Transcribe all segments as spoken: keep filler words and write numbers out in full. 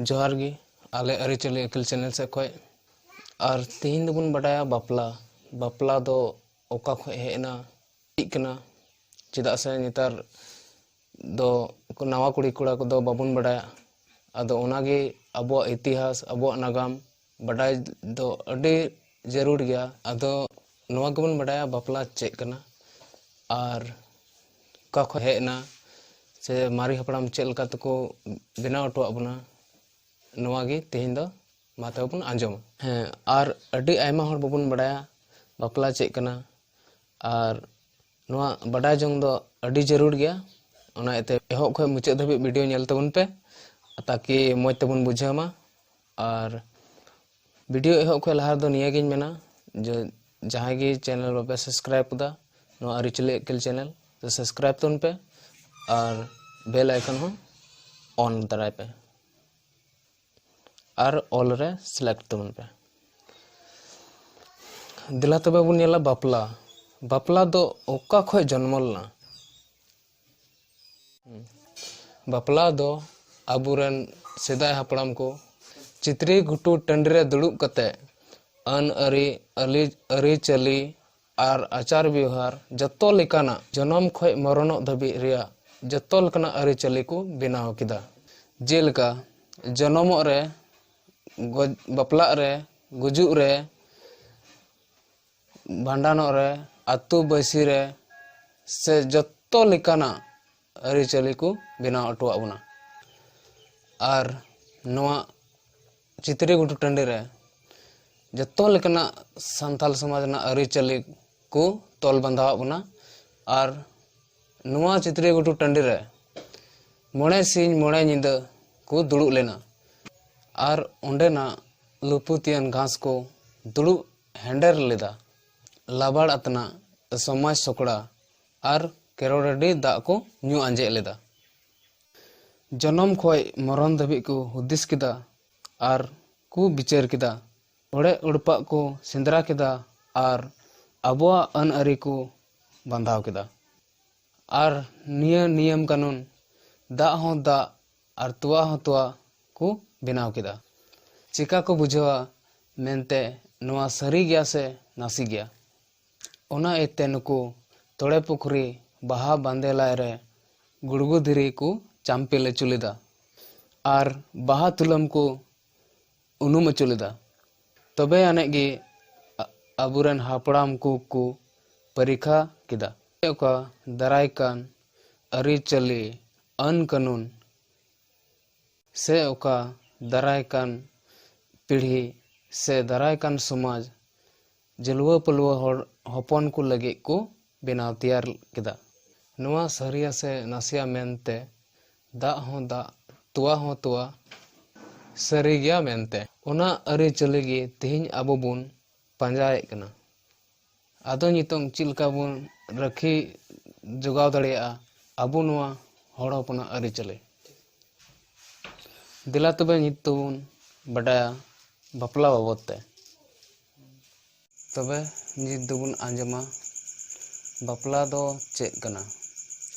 ᱡᱚᱦᱟᱨ ᱜᱮ ᱟᱞᱮ ᱟᱹᱨᱤᱪᱟᱹᱞᱤ ᱟᱹᱠᱤᱞ ᱪᱮᱱᱮᱞ ᱥᱮᱫ ᱠᱷᱚᱱ᱾ ᱟᱨ ᱛᱮᱦᱮᱧ ᱫᱚᱵᱚᱱ ᱵᱟᱰᱟᱭᱟ ᱵᱟᱯᱞᱟ᱾ ᱵᱟᱯᱞᱟ ᱫᱚ ᱚᱠᱟ ᱠᱷᱚᱱ ᱦᱮᱡ ᱮᱱᱟ, ᱪᱮᱫ ᱠᱟᱱᱟ? ᱪᱮᱫᱟᱜ ᱥᱮ ᱱᱮᱛᱟᱨ ᱫᱚ ᱱᱟᱣᱟ ᱠᱩᱲᱤ ᱠᱚᱲᱟ ᱠᱚᱫᱚ ᱵᱟᱵᱚᱱ ᱵᱟᱰᱟᱭᱟ᱾ ᱟᱫᱚ ᱚᱱᱟᱜᱮ ᱟᱵᱚᱣᱟᱜ ᱤᱛᱤᱦᱟᱥ, ᱟᱵᱚᱣᱟᱜ ᱱᱟᱜᱟᱢ ᱵᱟᱰᱟᱭ ᱫᱚ ᱟᱹᱰᱤ ᱡᱟᱹᱨᱩᱲ ᱜᱮᱭᱟ᱾ ᱟᱫᱚ ᱱᱚᱣᱟ ᱜᱮᱵᱚᱱ ᱵᱟᱰᱟᱭᱟ ᱵᱟᱯᱞᱟ ᱪᱮᱫ ᱠᱟᱱᱟ ᱟᱨ ᱚᱠᱟ ᱠᱷᱚᱱ ᱦᱮᱡ ᱮᱱᱟ, ᱥᱮ ᱢᱟᱨᱮ ᱦᱟᱯᱲᱟᱢ ᱪᱮᱫ ᱞᱮᱠᱟ ᱛᱮᱠᱚ ᱵᱮᱱᱟᱣ ᱦᱚᱴᱚᱣᱟᱜ ᱵᱚᱱᱟ, ᱱᱚᱣᱟ ᱜᱮ ᱛᱮᱦᱮᱧ ᱫᱚ ᱢᱟ ᱛᱚᱵᱮ ᱵᱚᱱ ᱟᱸᱡᱚᱢᱟ᱾ ᱦᱮᱸ, ᱟᱨ ᱟᱹᱰᱤ ᱟᱭᱢᱟ ᱦᱚᱲ ᱵᱟᱵᱚᱱ ᱵᱟᱰᱟᱭᱟ ᱵᱟᱯᱞᱟ ᱪᱮᱫ ᱠᱟᱱᱟ, ᱟᱨ ᱱᱚᱣᱟ ᱵᱟᱰᱟᱭ ᱡᱚᱝ ᱫᱚ ᱟᱹᱰᱤ ᱡᱟᱹᱨᱩᱲ ᱜᱮᱭᱟ᱾ ᱚᱱᱟ ᱤᱭᱟᱹᱛᱮ ᱮᱦᱚᱵ ᱠᱷᱚᱱ ᱢᱩᱪᱟᱹᱫ ᱫᱷᱟᱹᱵᱤᱡ ᱵᱷᱤᱰᱤᱭᱳ ᱧᱮᱞ ᱛᱟᱵᱚᱱ ᱯᱮ, ᱛᱟᱠᱤ ᱢᱚᱡᱽ ᱛᱮᱵᱚᱱ ᱵᱩᱡᱷᱟᱹᱣ ᱢᱟ᱾ ᱟᱨ ᱵᱷᱤᱰᱤᱭᱳ ᱮᱦᱚᱵ ᱠᱷᱚᱱ ᱞᱟᱦᱟ ᱨᱮᱫᱚ ᱱᱤᱭᱟᱹ ᱜᱤᱧ ᱢᱮᱱᱟ, ᱡᱮ ᱡᱟᱦᱟᱸᱭ ᱜᱮ ᱪᱮᱱᱮᱞ ᱵᱟᱯᱮ ᱥᱟᱵᱥᱠᱨᱟᱭᱤᱵ ᱠᱟᱫᱟ, ᱱᱚᱣᱟ ᱟᱹᱨᱤᱪᱟᱹᱞᱤ ᱟᱹᱠᱤᱞ ᱪᱮᱱᱮᱞ ᱫᱚ ᱥᱟᱵᱥᱠᱨᱟᱭᱤᱵ ᱛᱟᱵᱚᱱ ᱯᱮ ᱟᱨ ᱵᱮᱞ ᱟᱭᱠᱚᱱ ᱦᱚᱸ ᱚᱱ ᱫᱟᱨᱟᱭ ᱯᱮ᱾ ᱟᱨ ᱚᱞ ᱨᱮ ᱥᱤᱞᱮᱠᱴ ᱛᱟᱵᱚᱱ ᱯᱮ᱾ ᱫᱮᱞᱟ ᱛᱚᱵᱮ ᱵᱚᱱ ᱧᱮᱞᱟ ᱵᱟᱯᱞᱟ᱾ ᱵᱟᱯᱞᱟ ᱫᱚ ᱚᱠᱟ ᱠᱷᱚᱱ ᱡᱚᱱᱢᱚ ᱞᱮᱱᱟ? ᱵᱟᱯᱞᱟ ᱫᱚ ᱟᱵᱚᱨᱮᱱ ᱥᱮᱫᱟᱭ ᱦᱟᱯᱲᱟᱢ ᱠᱚ ᱪᱤᱛᱨᱤ ᱜᱷᱩᱴᱩ ᱴᱟᱺᱰᱤ ᱨᱮ ᱫᱩᱲᱩᱵ ᱠᱟᱛᱮ ᱟᱹᱱ ᱟᱹᱨᱤ, ᱟᱹᱞᱤ-, ᱟᱹᱨᱤᱪᱟᱹᱞᱤ ᱟᱨ ᱟᱪᱟᱨ ᱵᱮᱣᱦᱟᱨ, ᱡᱚᱛᱚ ᱞᱮᱠᱟᱱᱟᱜ ᱡᱚᱱᱚᱢ ᱠᱷᱚᱱ ᱢᱚᱨᱚᱱᱚᱜ ᱫᱷᱟᱹᱵᱤᱡ ᱨᱮᱭᱟᱜ ᱡᱚᱛᱚ ᱞᱮᱠᱟᱱᱟᱜ ᱟᱹᱨᱤᱪᱟᱹᱞᱤ ᱠᱚ ᱵᱮᱱᱟᱣ ᱠᱮᱫᱟ᱾ ᱡᱮᱞᱮᱠᱟ ᱡᱚᱱᱚᱢᱚᱜ ᱨᱮ, ᱜᱚᱡ-, ᱵᱟᱯᱞᱟᱜ ᱨᱮ, ᱜᱩᱡᱩᱜ ᱨᱮ, ᱵᱷᱟᱸᱰᱟᱱᱚᱜ ᱨᱮ, ᱟᱹᱛᱩ ᱵᱟᱹᱭᱥᱤ ᱨᱮ, ᱥᱮ ᱡᱚᱛᱚ ᱞᱮᱠᱟᱱᱟᱜ ᱟᱹᱨᱤᱪᱟᱹᱞᱤ ᱠᱚ ᱵᱮᱱᱟᱣ ᱦᱚᱴᱚᱣᱟᱜ ᱵᱚᱱᱟ᱾ ᱟᱨ ᱱᱚᱣᱟ ᱪᱤᱛᱨᱤ ᱜᱷᱩᱴᱩ ᱴᱟᱺᱰᱤ ᱨᱮ ᱡᱚᱛᱚ ᱞᱮᱠᱟᱱᱟᱜ ᱥᱟᱱᱛᱟᱞ ᱥᱚᱢᱟᱡᱽ ᱨᱮᱱᱟᱜ ᱟᱹᱨᱤᱪᱟᱹᱞᱤ ᱠᱚ ᱛᱚᱞ ᱵᱟᱸᱫᱷᱟᱣᱟᱜ ᱵᱚᱱᱟ᱾ ᱟᱨ ᱱᱚᱣᱟ ᱪᱤᱛᱨᱤ ᱜᱷᱩᱴᱩ ᱴᱟᱺᱰᱤ ᱨᱮ ᱢᱚᱬᱮ ᱥᱤᱧ ᱢᱚᱬᱮ ᱧᱤᱫᱟᱹ ᱠᱚ ᱫᱩᱲᱩᱵ ᱞᱮᱱᱟ᱾ ᱟᱨ ᱚᱸᱰᱮᱱᱟᱜ ᱞᱩᱯᱩᱛᱤᱭᱟᱱ ᱜᱷᱟᱥ ᱠᱚ ᱫᱩᱲᱩᱵ ᱦᱮᱸᱰᱮᱨ ᱞᱮᱫᱟ᱾ ᱞᱟᱵᱟᱲ ᱟᱛᱱᱟᱜ, ᱥᱚᱢᱟᱡᱽ ᱥᱚᱠᱲᱟ ᱟᱨ ᱠᱮᱨᱚᱲᱟᱰᱤ ᱫᱟᱜ ᱠᱚ ᱧᱩ ᱟᱸᱡᱮᱫ ᱞᱮᱫᱟ᱾ ᱡᱚᱱᱚᱢ ᱠᱷᱚᱱ ᱢᱚᱨᱚᱱ ᱫᱷᱟᱹᱵᱤᱡ ᱠᱚ ᱦᱩᱫᱤᱥ ᱠᱮᱫᱟ ᱟᱨ ᱠᱚ ᱵᱤᱪᱟᱹᱨ ᱠᱮᱫᱟ᱾ ᱚᱲᱮᱡ ᱚᱲᱯᱟᱜ ᱠᱚ ᱥᱮᱸᱫᱽᱨᱟ ᱠᱮᱫᱟ ᱟᱨ ᱟᱵᱚᱣᱟᱜ ᱟᱹᱱ ᱟᱹᱨᱤ ᱠᱚ ᱵᱟᱸᱫᱷᱟᱣ ᱠᱮᱫᱟ᱾ ᱟᱨ ᱱᱤᱭᱟᱹ ᱱᱤᱭᱚᱢ ᱠᱟᱹᱱᱩᱱ, ᱫᱟᱜ ᱦᱚᱸ ᱫᱟᱜ ᱟᱨ ᱛᱚᱣᱟ ᱦᱚᱸ ᱛᱚᱣᱟ, ᱠᱚ ᱵᱮᱱᱟᱣ ᱠᱮᱫᱟ᱾ ᱪᱮᱠᱟ ᱠᱚ ᱵᱩᱡᱷᱟᱹᱣᱟ ᱢᱮᱱᱛᱮ ᱱᱚᱣᱟ ᱥᱟᱹᱨᱤ ᱜᱮᱭᱟ ᱥᱮ ᱱᱟᱥᱮ ᱜᱮᱭᱟ? ᱚᱱᱟ ᱤᱭᱟᱹᱛᱮ ᱱᱩᱠᱩ ᱛᱚᱲᱮ ᱯᱩᱠᱷᱨᱤ ᱵᱟᱦᱟ ᱵᱟᱸᱫᱮ ᱞᱟᱭ ᱨᱮ ᱜᱩᱲᱜᱩ ᱫᱷᱤᱨᱤ ᱠᱚ ᱪᱟᱢᱯᱤᱞ ᱦᱚᱪᱚ ᱞᱮᱫᱟ ᱟᱨ ᱵᱟᱦᱟ ᱛᱩᱞᱟᱹᱢ ᱠᱚ ᱩᱱᱩᱢ ᱦᱚᱪᱚ ᱞᱮᱫᱟ᱾ ᱛᱚᱵᱮ ᱟᱹᱱᱤᱡ ᱜᱮ ᱟ-, ᱟᱵᱚᱨᱮᱱ ᱦᱟᱯᱲᱟᱢ ᱠᱚ ᱠᱚ ᱯᱚᱨᱤᱠᱷᱟ ᱠᱮᱫᱟ᱾ ᱚᱠᱟ ᱫᱟᱨᱟᱭ ᱠᱟᱱ ᱟᱹᱨᱤᱪᱟᱹᱞᱤ, ᱟᱹᱱ ᱠᱟᱹᱱᱩᱱ ᱥᱮ ᱚᱠᱟ ᱫᱟᱨᱟᱭ ᱠᱟᱱ ᱯᱤᱲᱦᱤ ᱥᱮ ᱫᱟᱨᱟᱭ ᱠᱟᱱ ᱥᱚᱢᱟᱡᱽ ᱡᱟᱹᱞᱣᱟᱹ ᱯᱟᱹᱞᱣᱟᱹ ᱦᱚᱲ ᱦᱚᱯᱚᱱ ᱠᱚ ᱞᱟᱹᱜᱤᱫ ᱠᱚ ᱵᱮᱱᱟᱣ ᱛᱮᱭᱟᱨ ᱠᱮᱫᱟ᱾ ᱱᱚᱣᱟ ᱥᱟᱹᱨᱤᱭᱟ ᱥᱮ ᱱᱟᱥᱮᱭᱟ ᱢᱮᱱᱛᱮ ᱫᱟᱜ ᱦᱚᱸ ᱫᱟᱜ, ᱛᱚᱣᱟ ᱦᱚᱸ ᱛᱚᱣᱟ ᱥᱟᱹᱨᱤ ᱜᱮᱭᱟ ᱢᱮᱱᱛᱮ᱾ ᱚᱱᱟ ᱟᱹᱨᱤᱪᱟᱹᱞᱤ ᱜᱮ ᱛᱮᱦᱮᱧ ᱟᱵᱚ ᱵᱚᱱ ᱯᱟᱸᱡᱟᱭᱮᱫ ᱠᱟᱱᱟ᱾ ᱟᱫᱚ ᱱᱤᱛᱚᱝ ᱪᱮᱫ ᱞᱮᱠᱟ ᱵᱚᱱ ᱨᱟᱹᱠᱷᱤ ᱡᱚᱜᱟᱣ ᱫᱟᱲᱮᱭᱟᱜᱼᱟ ᱟᱵᱚ ᱱᱚᱣᱟ ᱦᱚᱲ ᱦᱚᱯᱚᱱᱟᱜ ᱟᱹᱨᱤᱪᱟᱹᱞᱤ? ᱫᱮᱞᱟ ᱛᱚᱵᱮ ᱱᱤᱛ ᱫᱚᱵᱚᱱ ᱵᱟᱰᱟᱭᱟ ᱵᱟᱯᱞᱟ ᱵᱟᱵᱚᱫ ᱛᱮ᱾ ᱛᱚᱵᱮ ᱱᱤᱛ ᱫᱚᱵᱚᱱ ᱟᱸᱡᱚᱢᱟ ᱵᱟᱯᱞᱟ ᱫᱚ ᱪᱮᱫ ᱠᱟᱱᱟ?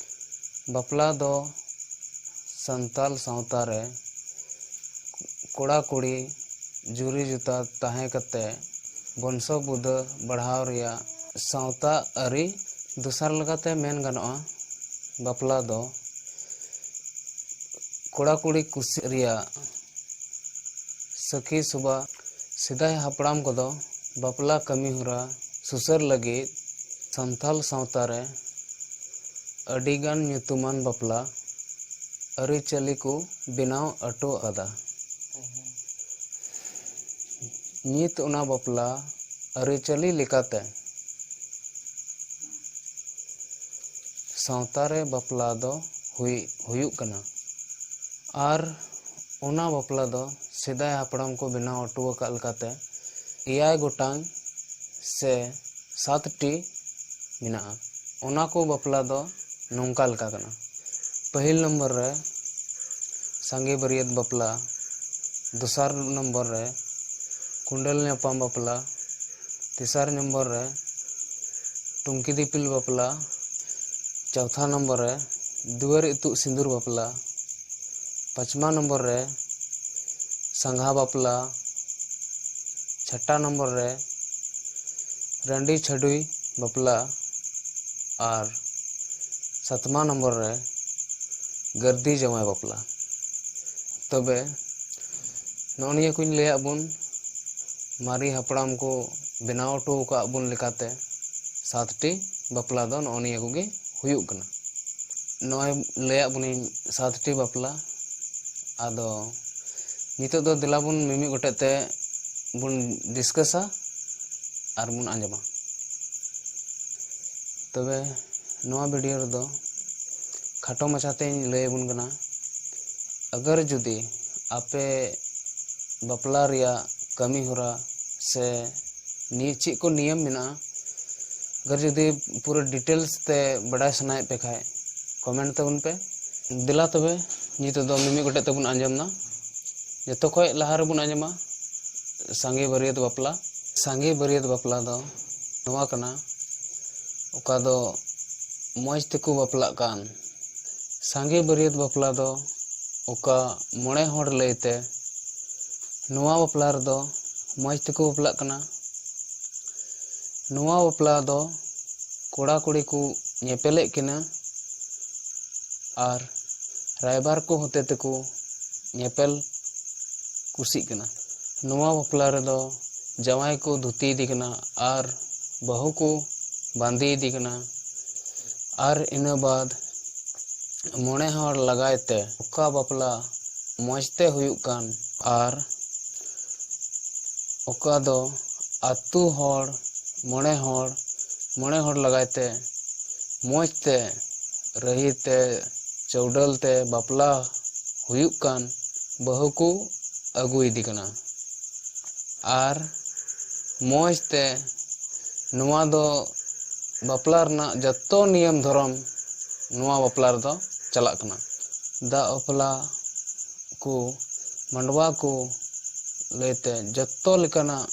ᱵᱟᱯᱞᱟ ᱫᱚ ᱥᱟᱱᱛᱟᱞ ᱥᱟᱶᱛᱟ ᱨᱮ ᱠᱚᱲᱟ ᱠᱩᱲᱤ ᱡᱩᱨᱤ ᱡᱚᱛᱟ ᱛᱟᱦᱮᱸ ᱠᱟᱛᱮ ᱵᱚᱝᱥᱚ ᱵᱩᱫᱟᱹ ᱵᱟᱲᱦᱟᱣ ᱨᱮᱭᱟᱜ ᱥᱟᱶᱛᱟ ᱟᱹᱨᱤ᱾ ᱫᱚᱥᱟᱨ ᱞᱮᱠᱟᱛᱮ ᱢᱮᱱ ᱜᱟᱱᱚᱜᱼᱟ, ᱵᱟᱯᱞᱟ ᱫᱚ ᱠᱚᱲᱟ ᱠᱩᱲᱤ ᱠᱩᱥᱤ ᱨᱮᱭᱟᱜ ᱥᱟᱹᱠᱷᱤ ᱥᱚᱵᱷᱟ᱾ ᱥᱮᱫᱟᱭ ᱦᱟᱯᱲᱟᱢ ᱠᱚᱫᱚ ᱵᱟᱯᱞᱟ ᱠᱟᱹᱢᱤ ᱦᱚᱨᱟ ᱥᱩᱥᱟᱹᱨ ᱞᱟᱹᱜᱤᱫ ᱥᱟᱱᱛᱟᱞ ᱥᱟᱶᱛᱟ ᱨᱮ ᱟᱹᱰᱤᱜᱟᱱ ᱧᱩᱛᱩᱢᱟᱱ ᱵᱟᱯᱞᱟ ᱟᱹᱨᱤᱪᱟᱹᱞᱤ ᱠᱚ ᱵᱮᱱᱟᱣ ᱦᱚᱴᱚ ᱟᱠᱟᱫᱟ᱾ ᱱᱤᱛ ᱚᱱᱟ ᱵᱟᱯᱞᱟ ᱟᱹᱨᱤᱪᱟᱹᱞᱤ ᱞᱮᱠᱟᱛᱮ ᱥᱟᱶᱛᱟ ᱨᱮ ᱵᱟᱯᱞᱟ ᱫᱚ ᱦᱩᱭ, ᱦᱩᱭᱩᱜ ᱠᱟᱱᱟ᱾ ᱟᱨ ᱚᱱᱟ ᱵᱟᱯᱞᱟ ᱫᱚ ᱥᱮᱫᱟᱭ ᱦᱟᱯᱲᱟᱢ ᱠᱚ ᱵᱮᱱᱟᱣ ᱦᱚᱴᱚ ᱟᱠᱟᱫ ᱞᱮᱠᱟᱛᱮ ᱮᱭᱟᱭ ᱜᱚᱴᱟᱝ ᱥᱮ ᱥᱟᱛᱴᱤ ᱢᱮᱱᱟᱜᱼᱟ᱾ ᱚᱱᱟ ᱠᱚ ᱵᱟᱯᱞᱟ ᱫᱚ ᱱᱚᱝᱠᱟ ᱞᱮᱠᱟ ᱠᱟᱱᱟ᱾ ᱯᱟᱹᱦᱤᱞ ᱱᱚᱢᱵᱚᱨ ᱨᱮ ᱥᱟᱸᱜᱮ ᱵᱟᱹᱨᱭᱟᱹᱛ ᱵᱟᱯᱞᱟ, ᱫᱚᱥᱟᱨ ᱱᱚᱢᱵᱚᱨ ᱨᱮ ᱠᱩᱸᱰᱟᱹᱞ ᱧᱟᱯᱟᱢ ᱵᱟᱯᱞᱟ, ᱛᱮᱥᱟᱨ ᱱᱚᱢᱵᱚᱨ ᱨᱮ ᱴᱩᱝᱠᱤ ᱫᱤᱯᱤᱞ ᱵᱟᱯᱞᱟ, ᱪᱚᱣᱛᱷᱟ ᱱᱚᱢᱵᱚᱨ ᱨᱮ ᱫᱩᱣᱟᱹᱨ ᱤᱛᱩᱫ ᱥᱤᱸᱫᱩᱨ ᱵᱟᱯᱞᱟ, ᱯᱟᱸᱪᱢᱟ ᱱᱚᱢᱵᱚᱨ ᱨᱮ ᱥᱟᱸᱜᱷᱟ ᱵᱟᱯᱞᱟ, ᱪᱷᱟᱴᱟ ᱱᱚᱢᱵᱚᱨ ᱨᱮ ᱨᱟᱺᱰᱤ ᱪᱷᱟᱹᱰᱩᱭ ᱵᱟᱯᱞᱟ ᱟᱨ ᱥᱟᱛᱢᱟ ᱱᱚᱢᱵᱚᱨ ᱨᱮ ᱜᱟᱹᱨᱫᱤ ᱡᱟᱶᱟᱭ ᱵᱟᱯᱞᱟ᱾ ᱛᱚᱵᱮ ᱱᱚᱜᱼᱚ ᱱᱤᱭᱟᱹ ᱠᱚᱧ ᱞᱟᱹᱭᱟᱫ ᱵᱚᱱ, ᱢᱟᱨᱮ ᱦᱟᱯᱲᱟᱢ ᱠᱚ ᱵᱮᱱᱟᱣ ᱦᱚᱴᱚ ᱟᱠᱟᱫ ᱵᱚᱱ ᱞᱮᱠᱟᱛᱮ ᱥᱟᱛᱴᱤ ᱵᱟᱯᱞᱟ ᱫᱚ ᱱᱚᱜᱼᱚ ᱱᱤᱭᱟᱹ ᱠᱚᱜᱮ ᱦᱩᱭᱩᱜ ᱠᱟᱱᱟ᱾ ᱱᱚᱜᱼᱚᱭ ᱞᱟᱹᱭᱟᱫ ᱵᱚᱱᱤᱧ ᱥᱟᱛᱴᱤ ᱵᱟᱯᱞᱟ᱾ ᱟᱫᱚ ᱱᱤᱛᱚᱜ ᱫᱚ ᱫᱮᱞᱟ ᱵᱚᱱ ᱢᱤᱢᱤᱫ ᱜᱚᱴᱮᱡ ᱛᱮ ᱵᱚᱱ ᱰᱤᱥᱠᱟᱥᱟ ᱟᱨ ᱵᱚᱱ ᱟᱸᱡᱚᱢᱟ᱾ ᱛᱚᱵᱮ ᱱᱚᱣᱟ ᱵᱷᱤᱰᱤᱭᱳ ᱨᱮᱫᱚ ᱠᱷᱟᱴᱚ ᱢᱟᱪᱷᱟᱛᱮᱧ ᱞᱟᱹᱭ ᱟᱵᱚᱱ ᱠᱟᱱᱟ᱾ ᱟᱜᱟᱨ ᱡᱩᱫᱤ ᱟᱯᱮ ᱵᱟᱯᱞᱟ ᱨᱮᱭᱟᱜ ᱠᱟᱹᱢᱤ ᱦᱚᱨᱟ ᱥᱮ ᱱᱤᱭᱟᱹ ᱪᱮᱫ ᱠᱚ ᱱᱤᱭᱚᱢ ᱢᱮᱱᱟᱜᱼᱟ, ᱟᱜᱟᱨ ᱡᱩᱫᱤ ᱯᱩᱨᱟᱹ ᱰᱤᱴᱮᱞᱥ ᱛᱮ ᱵᱟᱰᱟᱭ ᱥᱟᱱᱟᱭᱮᱫ ᱯᱮ ᱠᱷᱟᱡ, ᱠᱚᱢᱮᱱᱴ ᱛᱟᱵᱚᱱ ᱯᱮ᱾ ᱫᱮᱞᱟ ᱛᱚᱵᱮ ᱱᱤᱛᱚᱜ ᱫᱚ ᱢᱤᱢᱤᱫ ᱜᱚᱴᱮᱡ ᱛᱮᱵᱚᱱ ᱟᱸᱡᱚᱢ ᱫᱟ᱾ ᱡᱚᱛᱚ ᱠᱷᱚᱡ ᱞᱟᱦᱟ ᱨᱮᱵᱚᱱ ᱟᱸᱡᱚᱢᱟ ᱥᱟᱸᱜᱮ ᱵᱟᱹᱨᱭᱟᱹᱛ ᱵᱟᱯᱞᱟ᱾ ᱥᱟᱸᱜᱮ ᱵᱟᱹᱨᱭᱟᱹᱛ ᱵᱟᱯᱞᱟ ᱫᱚ ᱱᱚᱣᱟ ᱠᱟᱱᱟ, ᱚᱠᱟ ᱫᱚ ᱢᱚᱡᱽ ᱛᱮᱠᱚ ᱵᱟᱯᱞᱟᱜ ᱠᱟᱱ᱾ ᱥᱟᱸᱜᱮ ᱵᱟᱹᱨᱭᱟᱹᱛ ᱵᱟᱯᱞᱟ ᱫᱚ ᱚᱠᱟ ᱢᱚᱬᱮ ᱦᱚᱲ ᱞᱟᱹᱭᱛᱮ ᱱᱚᱣᱟ ᱵᱟᱯᱞᱟ ᱨᱮᱫᱚ ᱢᱚᱡᱽ ᱛᱮᱠᱚ ᱵᱟᱯᱞᱟᱜ ᱠᱟᱱᱟ᱾ ᱱᱚᱣᱟ ᱵᱟᱯᱞᱟ ᱫᱚ ᱠᱚᱲᱟ ᱠᱩᱲᱤ ᱠᱚ ᱧᱮᱯᱮᱞᱮᱫ ᱠᱤᱱᱟ ᱟᱨ ᱨᱟᱭᱵᱟᱨ ᱠᱚ ᱦᱚᱛᱮ ᱛᱮᱠᱚ ᱧᱮᱯᱮᱞ ᱠᱩᱥᱤᱜ ᱠᱟᱱᱟ᱾ ᱱᱚᱣᱟ ᱵᱟᱯᱞᱟ ᱨᱮᱫᱚ ᱡᱟᱶᱟᱭ ᱠᱚ ᱫᱷᱩᱛᱤᱭᱮᱫᱮ ᱠᱟᱱᱟ ᱟᱨ ᱵᱟᱹᱦᱩ ᱠᱚ ᱵᱟᱸᱫᱮᱭᱮᱫᱮ ᱠᱟᱱᱟ᱾ ᱟᱨ ᱤᱱᱟᱹ ᱵᱟᱫ ᱢᱚᱬᱮ ᱦᱚᱲ ᱞᱟᱜᱟᱭ ᱛᱮ ᱚᱠᱟ ᱵᱟᱯᱞᱟ ᱢᱚᱡᱽ ᱛᱮ ᱦᱩᱭᱩᱜ ᱠᱟᱱ ᱟᱨ ᱚᱠᱟ ᱫᱚ ᱟᱹᱛᱩ ᱦᱚᱲ, ᱢᱚᱬᱮ ᱦᱚᱲ, ᱢᱚᱬᱮ ᱦᱚᱲ ᱞᱟᱜᱟᱭ ᱛᱮ ᱢᱚᱡᱽ ᱛᱮ ᱨᱟᱹᱦᱤ ᱛᱮ ᱪᱟᱹᱣᱰᱟᱹᱞ ᱛᱮ ᱵᱟᱯᱞᱟ ᱦᱩᱭᱩᱜ ᱠᱟᱱ ᱵᱟᱹᱦᱩ ᱠᱚ ᱟᱹᱜᱩᱭᱮᱫᱮ ᱠᱟᱱᱟ᱾ ᱟᱨ ᱢᱚᱡᱽ ᱛᱮ ᱱᱚᱣᱟ ᱫᱚ ᱵᱟᱯᱞᱟ ᱨᱮᱱᱟᱜ ᱡᱚᱛᱚ ᱱᱤᱭᱚᱢ ᱫᱷᱚᱨᱚᱢ ᱱᱚᱣᱟ ᱵᱟᱯᱞᱟ ᱨᱮᱫᱚ ᱪᱟᱞᱟᱜ ᱠᱟᱱᱟ᱾ ᱫᱟᱜ ᱵᱟᱯᱞᱟ ᱠᱚ, ᱢᱟᱰᱣᱟ ᱠᱚ ᱞᱟᱹᱭᱛᱮ ᱡᱚᱛᱚ ᱞᱮᱠᱟᱱᱟᱜ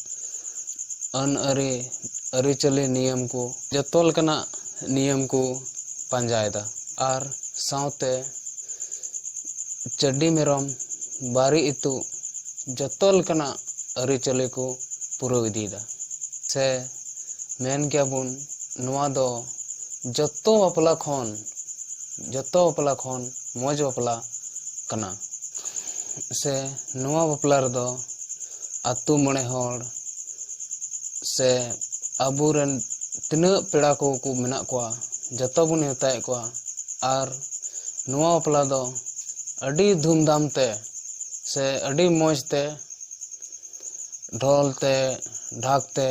ᱟᱹᱱ ᱟᱹᱨᱤ, ᱟᱹᱨᱤᱪᱟᱹᱞᱤ ᱱᱤᱭᱚᱢ ᱠᱚ, ᱡᱚᱛᱚ ᱞᱮᱠᱟᱱᱟᱜ ᱱᱤᱭᱚᱢ ᱠᱚ ᱯᱟᱸᱡᱟᱭᱮᱫᱟ᱾ ᱟᱨ ᱥᱟᱶᱛᱮ ᱪᱟᱹᱰᱤ ᱢᱮᱨᱚᱢ ᱵᱟᱨᱮ ᱤᱛᱩᱫ ᱡᱚᱛᱚ ᱞᱮᱠᱟᱱᱟᱜ ᱟᱹᱨᱤᱪᱟᱹᱞᱤ ᱠᱚ ᱯᱩᱨᱟᱹᱣ ᱤᱫᱤᱭᱮᱫᱟ᱾ ᱥᱮ ᱢᱮᱱ ᱠᱮᱭᱟᱵᱚᱱ, ᱱᱚᱣᱟ ᱫᱚ ᱡᱚᱛᱚ ᱵᱟᱯᱞᱟ ᱠᱷᱚᱱ, ᱡᱚᱛᱚ ᱵᱟᱯᱞᱟ ᱠᱷᱚᱱ ᱢᱚᱡᱽ ᱵᱟᱯᱞᱟ ᱠᱟᱱᱟ᱾ ᱥᱮ ᱱᱚᱣᱟ ᱵᱟᱯᱞᱟ ᱨᱮᱫᱚ ᱟᱛᱳ ᱢᱚᱬᱮ ᱦᱚᱲ ᱥᱮ ᱟᱵᱚᱨᱮᱱ ᱛᱤᱱᱟᱹᱜ ᱯᱮᱲᱟ ᱠᱚ ᱠᱚ ᱢᱮᱱᱟᱜ ᱠᱚᱣᱟ, ᱡᱚᱛᱚ ᱵᱚᱱ ᱱᱮᱣᱛᱟᱭᱮᱫ ᱠᱚᱣᱟ᱾ ᱟᱨ ᱱᱚᱣᱟ ᱵᱟᱯᱞᱟ ᱫᱚ ᱟᱹᱰᱤ ᱫᱷᱩᱢᱫᱷᱟᱢ ᱛᱮ ᱥᱮ ᱟᱹᱰᱤ ᱢᱚᱡᱽ ᱛᱮ, ᱰᱷᱚᱞ ᱛᱮ, ᱰᱷᱟᱠ ᱛᱮ,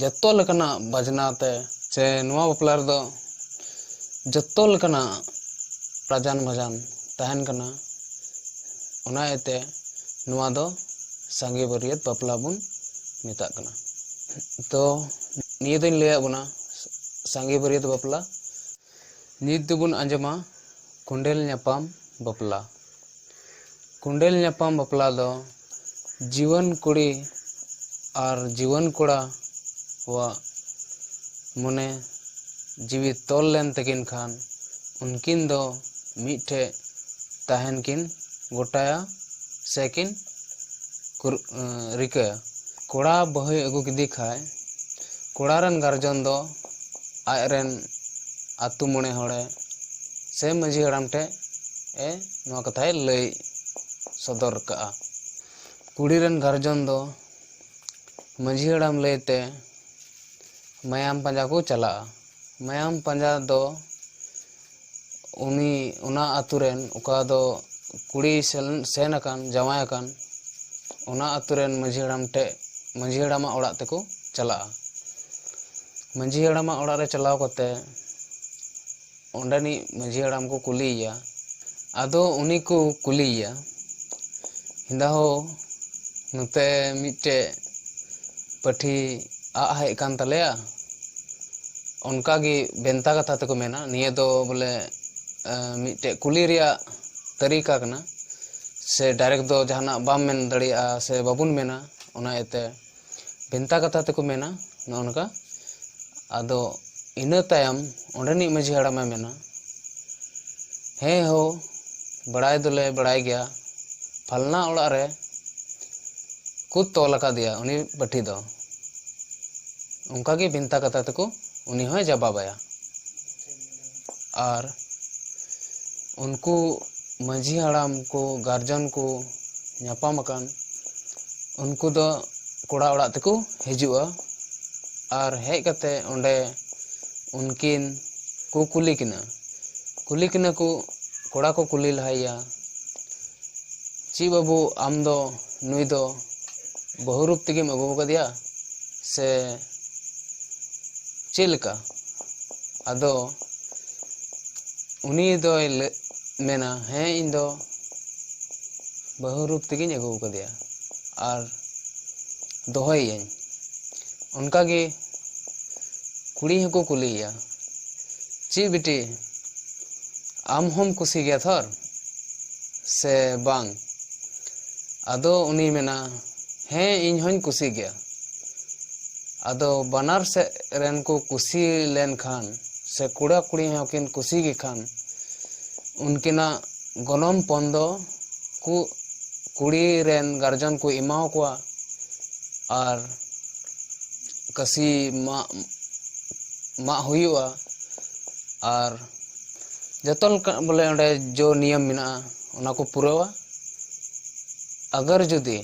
ᱡᱚᱛᱚ ᱞᱮᱠᱟᱱᱟᱜ ᱵᱟᱡᱽᱱᱟ ᱛᱮ, ᱥᱮ ᱱᱚᱣᱟ ᱵᱟᱯᱞᱟ ᱨᱮᱫᱚ ᱡᱚᱛᱚ ᱞᱮᱠᱟᱱᱟᱜ ᱨᱟᱡᱟᱱ ᱵᱟᱡᱟᱱ ᱛᱟᱦᱮᱱ ᱠᱟᱱᱟ᱾ ᱚᱱᱟ ᱤᱭᱟᱹᱛᱮ ᱱᱚᱣᱟ ᱫᱚ ᱥᱟᱸᱜᱮ ᱵᱟᱹᱨᱭᱟᱹᱛ ᱵᱟᱯᱞᱟ ᱵᱚᱱ ᱢᱮᱛᱟᱜ ᱠᱟᱱᱟ᱾ ᱛᱚ, ᱱᱤᱭᱟᱹ ᱫᱚᱧ ᱞᱟᱹᱭᱟᱫ ᱵᱚᱱᱟ ᱥᱟᱸᱜᱮ ᱵᱟᱹᱨᱭᱟᱹᱛ ᱵᱟᱯᱞᱟ᱾ ᱱᱤᱛ ᱫᱚᱵᱚᱱ ᱟᱸᱡᱚᱢᱟ ᱠᱚᱸᱰᱮᱞ ᱧᱟᱯᱟᱢ ᱵᱟᱯᱞᱟ᱾ ᱠᱚᱸᱰᱮᱞ ᱧᱟᱯᱟᱢ ᱵᱟᱯᱞᱟ ᱫᱚ ᱡᱩᱣᱟᱹᱱ ᱠᱩᱲᱤ ᱟᱨ ᱡᱩᱣᱟᱹᱱ ᱠᱚᱲᱟ ᱣᱟᱜ ᱢᱚᱱᱮ ᱡᱤᱣᱤ ᱛᱚᱞ ᱞᱮᱱ ᱛᱟᱹᱠᱤᱱ ᱠᱷᱟᱱ, ᱩᱱᱠᱤᱱ ᱫᱚ ᱢᱤᱫ ᱴᱷᱮᱱ ᱛᱟᱦᱮᱱ ᱠᱤᱱ ᱜᱚᱴᱟᱭᱟ ᱥᱮ ᱠᱤᱱ ᱠᱩᱨ-, ᱮᱸ, ᱨᱤᱠᱟᱹᱭᱟ᱾ ᱠᱚᱲᱟ ᱵᱟᱹᱦᱩᱭ ᱟᱹᱜᱩ ᱠᱮᱫᱮ ᱠᱷᱟᱡ, ᱠᱚᱲᱟ ᱨᱮᱱ ᱜᱟᱨᱡᱚᱱ ᱫᱚ ᱟᱡ ᱨᱮᱱ ᱟᱹᱛᱩ ᱢᱚᱬᱮ ᱦᱚᱲᱮ ᱥᱮ ᱢᱟᱺᱡᱷᱤ ᱦᱟᱲᱟᱢ ᱴᱷᱮᱱ ᱮ ᱱᱚᱣᱟ ᱠᱟᱛᱷᱟᱭ ᱞᱟᱹᱭ ᱥᱚᱫᱚᱨ ᱠᱟᱜᱼᱟ᱾ ᱠᱩᱲᱤ ᱨᱮᱱ ᱜᱟᱨᱡᱚᱱ ᱫᱚ ᱢᱟᱺᱡᱷᱤ ᱦᱟᱲᱟᱢ ᱞᱟᱹᱭ ᱛᱮ ᱢᱟᱭᱟᱢ ᱯᱟᱸᱡᱟ ᱠᱚ ᱪᱟᱞᱟᱜᱼᱟ᱾ ᱢᱟᱭᱟᱢ ᱯᱟᱸᱡᱟ ᱫᱚ ᱩᱱᱤ, ᱚᱱᱟ ᱟᱛᱳ ᱨᱮᱱ, ᱚᱠᱟ ᱫᱚ ᱠᱩᱲᱤ ᱥᱮᱱ, ᱥᱮᱱ ᱟᱠᱟᱱ, ᱡᱟᱶᱟᱭ ᱟᱠᱟᱱ, ᱚᱱᱟ ᱟᱛᱳ ᱨᱮᱱ ᱢᱟᱺᱡᱷᱤ ᱦᱟᱲᱟᱢ ᱴᱷᱮᱡ, ᱢᱟᱺᱡᱷᱤ ᱦᱟᱲᱟᱢᱟᱜ ᱚᱲᱟᱜ ᱛᱮᱠᱚ ᱪᱟᱞᱟᱜᱼᱟ᱾ ᱢᱟᱺᱡᱷᱤ ᱦᱟᱲᱟᱢᱟᱜ ᱚᱲᱟᱜ ᱨᱮ ᱪᱟᱞᱟᱣ ᱠᱟᱛᱮ ᱚᱸᱰᱮᱱᱤᱡ ᱢᱟᱺᱡᱷᱤ ᱦᱟᱲᱟᱢ ᱠᱚ ᱠᱩᱞᱤᱭᱮᱭᱟ᱾ ᱟᱫᱚ ᱩᱱᱤ ᱠᱚ ᱠᱩᱞᱤᱭᱮᱭᱟ, "ᱦᱮᱸᱫᱟ ᱦᱳ, ᱱᱚᱛᱮ ᱢᱤᱫᱴᱮᱡ ᱯᱟᱹᱴᱷᱤ ᱟᱜ ᱦᱮᱡ ᱟᱠᱟᱱ ᱛᱟᱞᱮᱭᱟ", ᱚᱱᱠᱟ ᱜᱮ ᱵᱷᱮᱱᱛᱟ ᱠᱟᱛᱷᱟ ᱛᱮᱠᱚ ᱢᱮᱱᱟ᱾ ᱱᱤᱭᱟᱹ ᱫᱚ ᱵᱚᱞᱮ, ᱮ, ᱢᱤᱫᱴᱮᱡ ᱠᱩᱞᱤ ᱨᱮᱭᱟᱜ ᱛᱟᱹᱨᱤᱠᱟ ᱠᱟᱱᱟ, ᱥᱮ direct ᱫᱚ ᱡᱟᱦᱟᱱᱟᱜ ᱵᱟᱢ ᱢᱮᱱ ᱫᱟᱲᱮᱭᱟᱜᱼᱟ ᱥᱮ ᱵᱟᱵᱚᱱ ᱢᱮᱱᱟ, ᱚᱱᱟ ᱤᱭᱟᱹᱛᱮ ᱵᱷᱮᱱᱛᱟ ᱠᱟᱛᱷᱟ ᱛᱮᱠᱚ ᱢᱮᱱᱟ ᱱᱚᱜᱼᱚ ᱱᱚᱝᱠᱟ᱾ ᱟᱫᱚ ᱤᱱᱟᱹ ᱛᱟᱭᱚᱢ ᱚᱸᱰᱮᱱᱤᱡ ᱢᱟᱺᱡᱷᱤ ᱦᱟᱲᱟᱢᱮ ᱢᱮᱱᱟ, "ᱦᱮᱸ ᱦᱳ, ᱵᱟᱲᱟᱭ ᱫᱚᱞᱮ ᱵᱟᱲᱟᱭ ᱜᱮᱭᱟ, ᱯᱷᱟᱞᱱᱟ ᱚᱲᱟᱜ ᱨᱮ ᱠᱚ ᱛᱚᱞ ᱟᱠᱟᱫᱮᱭᱟ ᱩᱱᱤ ᱯᱟᱹᱴᱷᱤ ᱫᱚ᱾ ᱚᱱᱠᱟᱜᱮ ᱵᱷᱮᱱᱛᱟ ᱠᱟᱛᱷᱟ ᱛᱮᱠᱚ ᱩᱱᱤ ᱦᱚᱸᱭ ᱡᱟᱵᱟᱵᱟᱭᱟ᱾ ᱟᱨ ᱩᱱᱠᱩ ᱢᱟᱹᱡᱷᱤ ᱦᱟᱲᱟᱢ ᱠᱚ, ᱜᱟᱨᱡᱚᱱ ᱠᱚ ᱧᱟᱯᱟᱢ ᱟᱠᱟᱱ, ᱩᱱᱠᱩ ᱫᱚ ᱠᱚᱲᱟ ᱚᱲᱟᱜ ᱛᱮᱠᱚ ᱦᱤᱡᱩᱜᱼᱟ᱾ ᱟᱨ ᱦᱮᱡ ᱠᱟᱛᱮ ᱚᱸᱰᱮ ᱩᱱᱠᱤᱱ ᱠᱚ ᱠᱩᱞᱤ ᱠᱤᱱᱟ᱾ ᱠᱩᱞᱤ ᱠᱤᱱᱟ ᱠᱚ, ᱠᱚᱲᱟ ᱠᱚ ᱠᱩᱞᱤ ᱞᱟᱦᱟᱭᱮᱭᱟ, "ᱪᱮᱫ ᱵᱟᱹᱵᱩ, ᱟᱢ ᱫᱚ, ᱱᱩᱭ ᱫᱚ ᱵᱟᱹᱦᱩ ᱨᱩᱯ ᱛᱮᱜᱮᱢ ᱟᱹᱜᱩ ᱟᱠᱟᱫᱮᱭᱟ ᱥᱮ ᱪᱮᱫ ᱞᱮᱠᱟ?" ᱟᱫᱚ ᱩᱱᱤ ᱫᱚᱭ ᱞᱟᱹ-, ᱢᱮᱱᱟ, "ᱦᱮᱸ, ᱤᱧ ᱫᱚ ᱵᱟᱹᱦᱩ ᱨᱩᱯ ᱛᱮᱜᱮᱧ ᱟᱹᱜᱩ ᱟᱠᱟᱫᱮᱭᱟ ᱟᱨ ᱫᱚᱦᱚᱭᱮᱭᱟᱹᱧ᱾" ᱚᱱᱠᱟᱜᱮ ᱠᱩᱲᱤ ᱦᱚᱸᱠᱚ ᱠᱩᱞᱤᱭᱮᱭᱟ, "ᱪᱮᱫ ᱵᱤᱴᱤ, ᱟᱢ ᱦᱚᱸᱢ ᱠᱩᱥᱤ ᱜᱮᱭᱟ ᱛᱷᱚᱨ ᱥᱮ ᱵᱟᱝ?" ᱟᱫᱚ ᱩᱱᱤ ᱢᱮᱱᱟ, "ᱦᱮᱸ, ᱤᱧ ᱦᱚᱸᱧ ᱠᱩᱥᱤ ᱜᱮᱭᱟ᱾" ᱟᱫᱚ ᱵᱟᱱᱟᱨ ᱥᱮᱫ ᱨᱮᱱ ᱠᱚ ᱠᱩᱥᱤ ᱞᱮᱱᱠᱷᱟᱱ ᱥᱮ ᱠᱚᱲᱟ ᱠᱩᱲᱤ ᱦᱚᱸᱠᱤᱱ ᱠᱩᱥᱤ ᱜᱮ ᱠᱷᱟᱱ, ᱩᱱᱠᱤᱱᱟᱜ ᱜᱚᱱᱚᱝ ᱯᱚᱱ ᱫᱚ ᱠᱩ-, ᱠᱩᱲᱤ ᱨᱮᱱ ᱜᱟᱨᱡᱚᱱ ᱠᱚ ᱮᱢᱟᱣ ᱠᱚᱣᱟ᱾ ᱟᱨ ᱠᱟᱹᱥᱤ ᱢᱟᱜ, ᱢᱟᱜ ᱦᱩᱭᱩᱜᱼᱟ᱾ ᱟᱨ ᱡᱚᱛᱚ ᱞᱮᱠᱟ ᱵᱚᱞᱮ ᱚᱸᱰᱮ ᱡᱚ ᱱᱤᱭᱚᱢ ᱢᱮᱱᱟᱜᱼᱟ, ᱚᱱᱟ ᱠᱚ ᱯᱩᱨᱟᱹᱣᱟ᱾ ᱟᱜᱟᱨ ᱡᱩᱫᱤ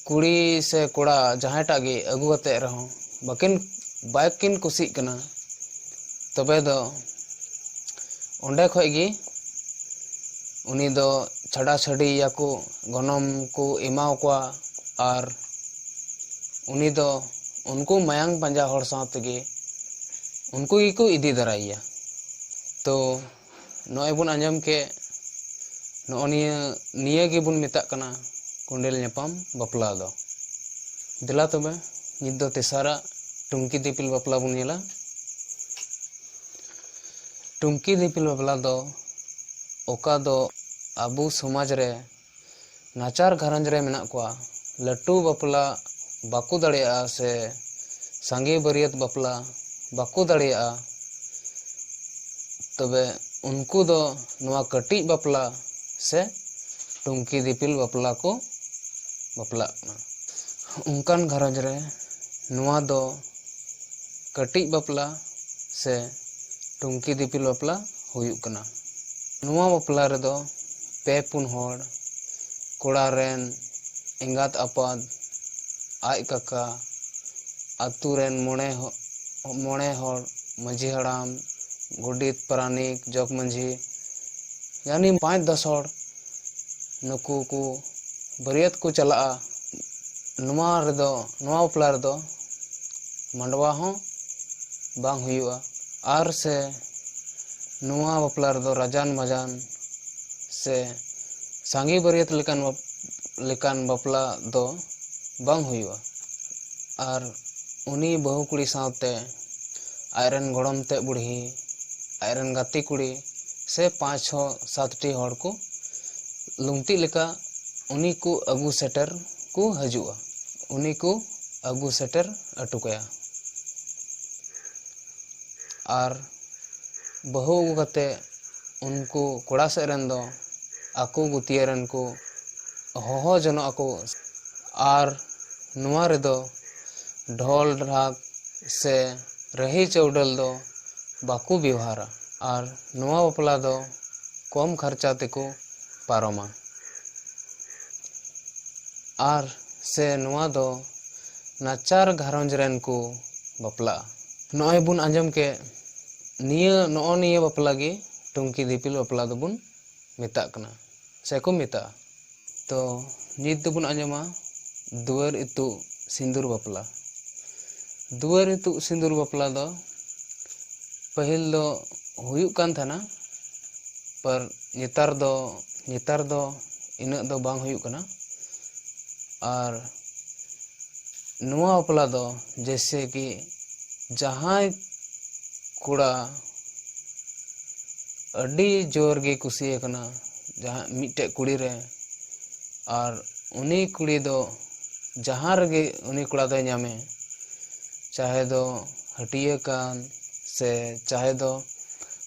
ᱠᱩᱲᱤ ᱥᱮ ᱠᱚᱲᱟ ᱡᱟᱦᱟᱸᱭᱴᱟᱜ ᱜᱮ ᱟᱹᱜᱩ ᱠᱟᱛᱮᱫ ᱨᱮᱦᱚᱸ ᱵᱟᱹᱠᱤᱱ, ᱵᱟᱠᱤᱱ ᱠᱩᱥᱤᱜ ᱠᱟᱱᱟ, ᱛᱚᱵᱮ ᱫᱚ ᱚᱸᱰᱮ ᱠᱷᱚᱡ ᱜᱮ ᱩᱱᱤ ᱫᱚ ᱪᱷᱟᱰᱟ ᱪᱷᱟᱹᱰᱤᱭᱟᱠᱚ, ᱜᱚᱱᱚᱝ ᱠᱚ ᱮᱢᱟᱣ ᱠᱚᱣᱟ᱾ ᱟᱨ ᱩᱱᱤ ᱫᱚ ᱩᱱᱠᱩ ᱢᱟᱭᱟᱝ ᱯᱟᱸᱡᱟ ᱦᱚᱲ ᱥᱟᱶ ᱛᱮᱜᱮ ᱩᱱᱠᱩ ᱜᱮᱠᱚ ᱤᱫᱤ ᱫᱟᱨᱟᱭᱮᱭᱟ᱾ ᱛᱚ ᱱᱚᱜᱼᱚᱭ ᱵᱚᱱ ᱟᱸᱡᱚᱢ ᱠᱮᱫ, ᱱᱚᱜᱼᱚ ᱱᱤᱭᱟᱹ, ᱱᱤᱭᱟᱹ ᱜᱮᱵᱚᱱ ᱢᱮᱛᱟᱜ ᱠᱟᱱᱟ ᱠᱚᱸᱰᱮᱞ ᱧᱟᱯᱟᱢ ᱵᱟᱯᱞᱟ ᱫᱚ᱾ ᱫᱮᱞᱟ ᱛᱚᱵᱮ, ᱱᱤᱛ ᱫᱚ ᱛᱮᱥᱟᱨᱟᱜ ᱴᱩᱝᱠᱤ ᱫᱤᱯᱤᱞ ᱵᱟᱯᱞᱟ ᱵᱚᱱ ᱧᱮᱞᱟ᱾ ᱴᱩᱝᱠᱤ ᱫᱤᱯᱤᱞ ᱵᱟᱯᱞᱟ ᱫᱚ ᱚᱠᱟ ᱫᱚ ᱟᱵᱚ ᱥᱚᱢᱟᱡᱽ ᱨᱮ ᱱᱟᱪᱟᱨ ᱜᱷᱟᱨᱚᱸᱡᱽ ᱨᱮ ᱢᱮᱱᱟᱜ ᱠᱚᱣᱟ, ᱞᱟᱹᱴᱩ ᱵᱟᱯᱞᱟ ᱵᱟᱠᱚ ᱫᱟᱲᱮᱭᱟᱜᱼᱟ ᱥᱮ ᱥᱟᱸᱜᱮ ᱵᱟᱹᱨᱭᱟᱹᱛ ᱵᱟᱯᱞᱟ ᱵᱟᱠᱚ ᱫᱟᱲᱮᱭᱟᱜᱼᱟ, ᱛᱚᱵᱮ ᱩᱱᱠᱩ ᱫᱚ ᱱᱚᱣᱟ ᱠᱟᱹᱴᱤᱡ ᱵᱟᱯᱞᱟ ᱥᱮ ᱴᱩᱝᱠᱤ ᱫᱤᱯᱤᱞ ᱵᱟᱯᱞᱟ ᱠᱚ ᱵᱟᱯᱞᱟᱜ ᱠᱟᱱᱟ᱾ ᱚᱱᱠᱟᱱ ᱜᱷᱟᱨᱚᱸᱡᱽ ᱨᱮ ᱱᱚᱣᱟ ᱫᱚ ᱠᱟᱹᱴᱤᱡ ᱵᱟᱯᱞᱟ ᱥᱮ ᱴᱩᱝᱠᱤ ᱫᱤᱯᱤᱞ ᱵᱟᱯᱞᱟ ᱦᱩᱭᱩᱜ ᱠᱟᱱᱟ᱾ ᱱᱚᱣᱟ ᱵᱟᱯᱞᱟ ᱨᱮᱫᱚ ᱯᱮ ᱯᱩᱱ ᱦᱚᱲ, ᱠᱚᱲᱟ ᱨᱮᱱ ᱮᱸᱜᱟᱛ ᱟᱯᱟᱛ, ᱟᱡ ᱠᱟᱠᱟ, ᱟᱛᱳ ᱨᱮᱱ ᱢᱚᱬᱮ ᱦᱚ-, ᱢᱚᱬᱮ ᱦᱚᱲ, ᱢᱟᱹᱡᱷᱤ ᱦᱟᱲᱟᱢ, ᱜᱚᱰᱮᱛ, ᱯᱟᱨᱟᱱᱤᱠ, ᱡᱚᱜᱽ ᱢᱟᱹᱡᱷᱤ, ᱭᱟᱱᱤ ᱯᱟᱸᱪ ᱫᱚᱥ ᱦᱚᱲ, ᱱᱩᱠᱩ ᱠᱚ ᱵᱟᱹᱨᱭᱟᱹᱛ ᱠᱚ ᱪᱟᱞᱟᱜᱼᱟ᱾ ᱱᱚᱣᱟ ᱨᱮᱫᱚ, ᱱᱚᱣᱟ ᱵᱟᱯᱞᱟ ᱨᱮᱫᱚ ᱢᱟᱰᱣᱟ ᱦᱚᱸ ᱵᱟᱝ ᱦᱩᱭᱩᱜᱼᱟ᱾ ᱟᱨ ᱥᱮ ᱱᱚᱣᱟ ᱵᱟᱯᱞᱟ ᱨᱮᱫᱚ ᱨᱟᱡᱟᱱ ᱵᱟᱡᱟᱱ ᱥᱮ ᱥᱟᱸᱜᱮ ᱵᱟᱹᱨᱭᱟᱹᱛ ᱞᱮᱠᱟᱱ ᱵᱟᱯ-, ᱞᱮᱠᱟᱱ ᱵᱟᱯᱞᱟ ᱫᱚ ᱵᱟᱝ ᱦᱩᱭᱩᱜᱼᱟ᱾ ᱟᱨ ᱩᱱᱤ ᱵᱟᱹᱦᱩ ᱠᱩᱲᱤ ᱥᱟᱶᱛᱮ ᱟᱡᱨᱮᱱ ᱜᱚᱲᱚᱢ ᱛᱮᱫ ᱵᱩᱲᱦᱤ, ᱟᱡᱨᱮᱱ ᱜᱟᱛᱮ ᱠᱩᱲᱤ ᱥᱮ ᱯᱟᱸᱪ ᱪᱷᱚ ᱥᱟᱛ ᱴᱤ ᱦᱚᱲ ᱠᱚ ᱞᱩᱝᱛᱤᱜ ᱞᱮᱠᱟ ᱩᱱᱤ ᱠᱚ ᱟᱹᱜᱩ ᱥᱮᱴᱮᱨ ᱠᱚ ᱦᱤᱡᱩᱜᱼᱟ, ᱩᱱᱤ ᱠᱚ ᱟᱹᱜᱩ ᱥᱮᱴᱮᱨ ᱦᱚᱴᱚ ᱠᱟᱭᱟ᱾ ᱟᱨ ᱵᱟᱹᱦᱩ ᱟᱹᱜᱩ ᱠᱟᱛᱮ ᱩᱱᱠᱩ ᱠᱚᱲᱟ ᱥᱮᱫ ᱨᱮᱱ ᱫᱚ ᱟᱠᱚ ᱜᱩᱛᱤᱭᱟᱹ ᱨᱮᱱ ᱠᱚ ᱦᱚᱦᱚ ᱡᱚᱱᱚᱜ ᱟᱠᱚ᱾ ᱟᱨ ᱱᱚᱣᱟ ᱨᱮᱫᱚ ᱰᱷᱚᱞ ᱰᱷᱟᱠ ᱥᱮ ᱨᱟᱹᱦᱤ ᱪᱟᱹᱣᱰᱟᱹᱞ ᱫᱚ ᱵᱟᱠᱚ ᱵᱮᱣᱦᱟᱨᱟ᱾ ᱟᱨ ᱱᱚᱣᱟ ᱵᱟᱯᱞᱟ ᱫᱚ ᱠᱚᱢ ᱠᱷᱚᱨᱪᱟ ᱛᱮᱠᱚ ᱯᱟᱨᱚᱢᱟ᱾ ᱟᱨ ᱥᱮ ᱱᱚᱣᱟ ᱫᱚ ᱱᱟᱪᱟᱨ ᱜᱷᱟᱨᱚᱸᱡᱽ ᱨᱮᱱ ᱠᱚ ᱵᱟᱯᱞᱟᱜᱼᱟ᱾ ᱱᱚᱜᱼᱚᱭ ᱵᱚᱱ ᱟᱸᱡᱚᱢ ᱠᱮᱫ, ᱱᱤᱭᱟᱹ, ᱱᱚᱜᱼᱚ ᱱᱤᱭᱟᱹ ᱵᱟᱯᱞᱟ ᱜᱮ ᱴᱩᱝᱠᱤ ᱫᱤᱯᱤᱞ ᱵᱟᱯᱞᱟ ᱫᱚᱵᱚᱱ ᱢᱮᱛᱟᱜ ᱠᱟᱱᱟ ᱥᱮᱠᱚ ᱢᱮᱛᱟᱜᱼᱟ᱾ ᱛᱚ ᱱᱤᱛ ᱫᱚᱵᱚᱱ ᱟᱸᱡᱚᱢᱟ ᱫᱩᱣᱟᱹᱨ ᱤᱛᱩᱫ ᱥᱤᱸᱫᱩᱨ ᱵᱟᱯᱞᱟ᱾ ᱫᱩᱣᱟᱹᱨ ᱤᱛᱩᱫ ᱥᱤᱸᱫᱩᱨ ᱵᱟᱯᱞᱟ ᱫᱚ ᱯᱟᱹᱦᱤᱞ ᱫᱚ ᱦᱩᱭᱩᱜ ᱠᱟᱱ ᱛᱟᱦᱮᱱᱟ, ᱯᱟᱨ ᱱᱮᱛᱟᱨ ᱫᱚ, ᱱᱮᱛᱟᱨ ᱫᱚ ᱤᱱᱟᱹᱜ ᱫᱚ ᱵᱟᱝ ᱦᱩᱭᱩᱜ ᱠᱟᱱᱟ᱾ ᱟᱨ ᱱᱚᱣᱟ ᱵᱟᱯᱞᱟ ᱫᱚ ᱡᱮᱭᱥᱮ ᱠᱤ ᱡᱟᱦᱟᱸᱭ ᱠᱚᱲᱟ ᱟᱹᱰᱤ ᱡᱳᱨ ᱜᱮ ᱠᱩᱥᱤ ᱟᱠᱟᱱᱟ ᱡᱟᱦᱟᱸ ᱢᱤᱫᱴᱮᱡ ᱠᱩᱲᱤ ᱨᱮ, ᱟᱨ ᱩᱱᱤ ᱠᱩᱲᱤ ᱫᱚ ᱡᱟᱦᱟᱸ ᱨᱮᱜᱮ ᱩᱱᱤ ᱠᱚᱲᱟ ᱫᱚᱭ ᱧᱟᱢᱮ, ᱪᱟᱦᱮ ᱫᱚ ᱦᱟᱹᱴᱤᱭᱟᱹ ᱠᱟᱱ ᱥᱮ ᱪᱟᱦᱮ ᱫᱚ